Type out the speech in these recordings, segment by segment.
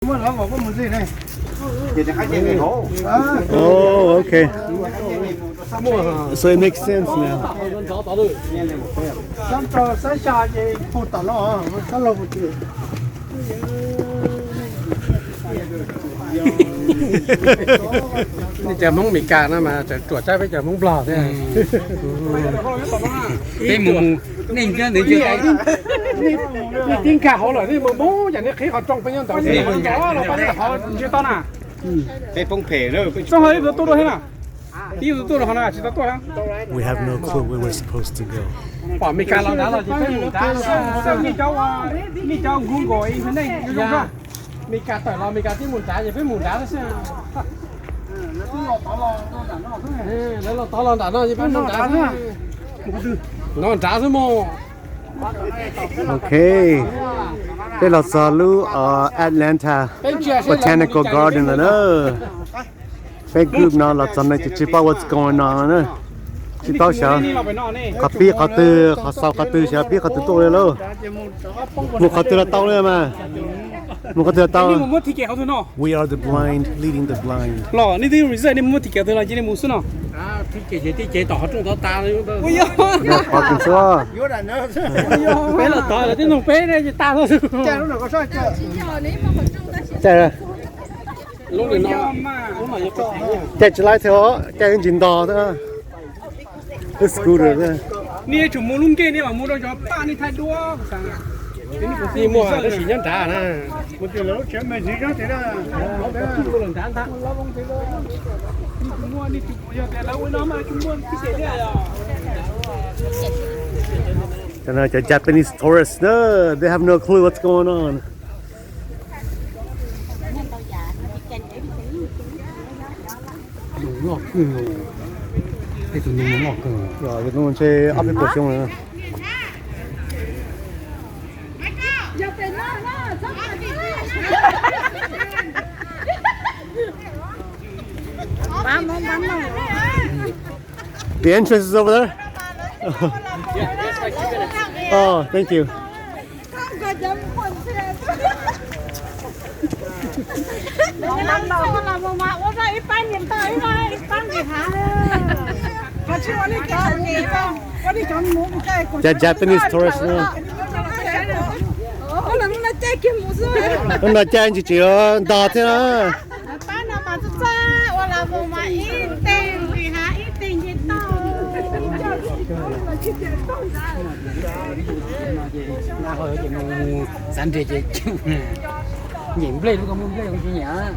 Oh, okay. So it makes sense now. Nej cov Hmoob Amelikas no mas tseem ruam tshaj peb cov Hmoob Nplog thiab. Peb mus mus, nej nco ntawd nco, nej tib nkag hauv lawm nej mus mus cas nej qhib qhov rooj peb nyob ntawd. Peb mus nco los pab nyob qhov ntsib tob na. Peb poob phem lawm. Txoj hauv ib tug tuaj dua thiab na. Ib tug tuaj dua qhov no tsis tau tuaj. We have no clue where we're supposed to go. Pom Amelikas los nrad los ces peb mus nrad, nej cov, nej cov Google Internet zoo zoo. Amelikas tawm los Amelikas twb mus nrad ces peb mus nrad xwb. Lawv los tod los nram no ces peb mus nrad xwb. No nrad xwb mog. Ok, peb los txog lub Atlanta Botanical Garden lawm na. Peb group no los txog no ces tsis paub what's going on na. Tsis paub xyov qhov pib qhov twg, qhov xaus qhov twg, xyov pib qhov twg tuaj li lauj. Mus qhov twg los tau li mas. Mus qhov twg los tau. We are the blind leading the blind. Los nej twb reserve, nej muab ticket twg los cia li mus xwb no. Peb los tod lawm twb nug peb ne ces tas xwb. Caij tsis laib thiab, caij ntsis ntog xwb. Lub scooter. Nej yuav tsum mus lub nkej nej mam mus rau cov paj nej thaij duab. Nej muaj tab sis nyob nrad na. Cov Japanese tourists na, they have no clue what's going on. Ntshe ob peb puas xyoo lawm. The entrance is over there. Oh, thank you. Cov Japanese tourist na. Lub no caij ntsis tsis ntog thiab na. Pab no mas txaj txaj ua los mus mas ib teg nqis hav ib teg nce toj. Xav nres ces nyiam nplej, lub ko muaj nplej tsis nyiam.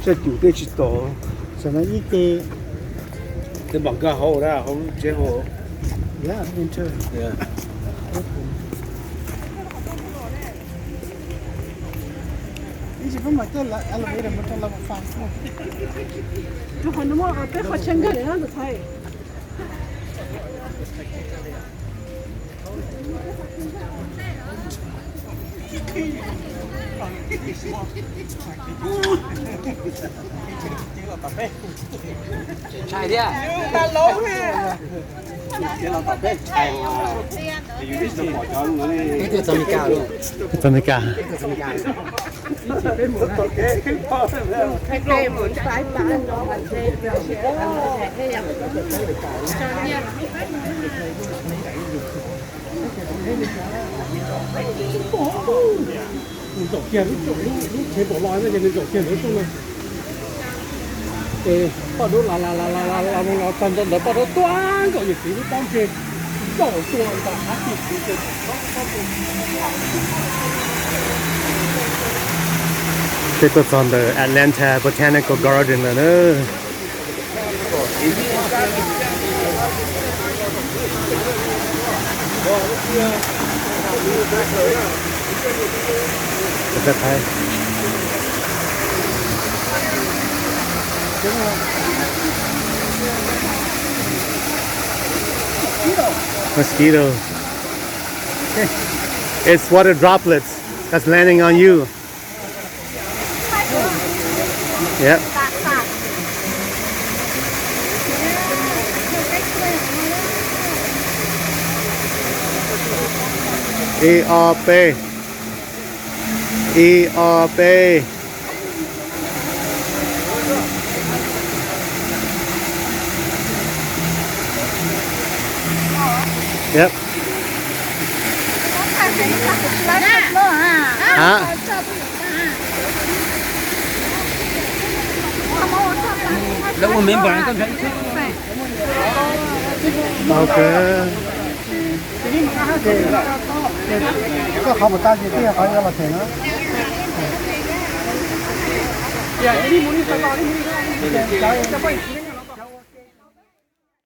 Tsaj cum tej tsis tau, xav no ib teg, tej npam nkag hauv, hauv tsev hauv. Ntshai thiab. Peb tuaj txog Meskas lawm. Txog Meskas. Nws zaum kiag lub, lub tsev pom los no ces nws zaum kiag ntawd tuaj no. Ces poj dub los los los los los los txog ntua ntawd, poj dub tuaj nkaus yawm txiv lub pob ntseg, zaum tuaj ntawm qab ti. Peb tuaj txog ntawm Atlanta Botanical Garden lawm na. Ua tsav thaiv. Mosquito. It's water droplets that's landing on you. Yep. Ib ob peb. Ib ob peb. Yep. Hab. Ok. Koj qhov mus tag ces twb yog qhov yuav los them na.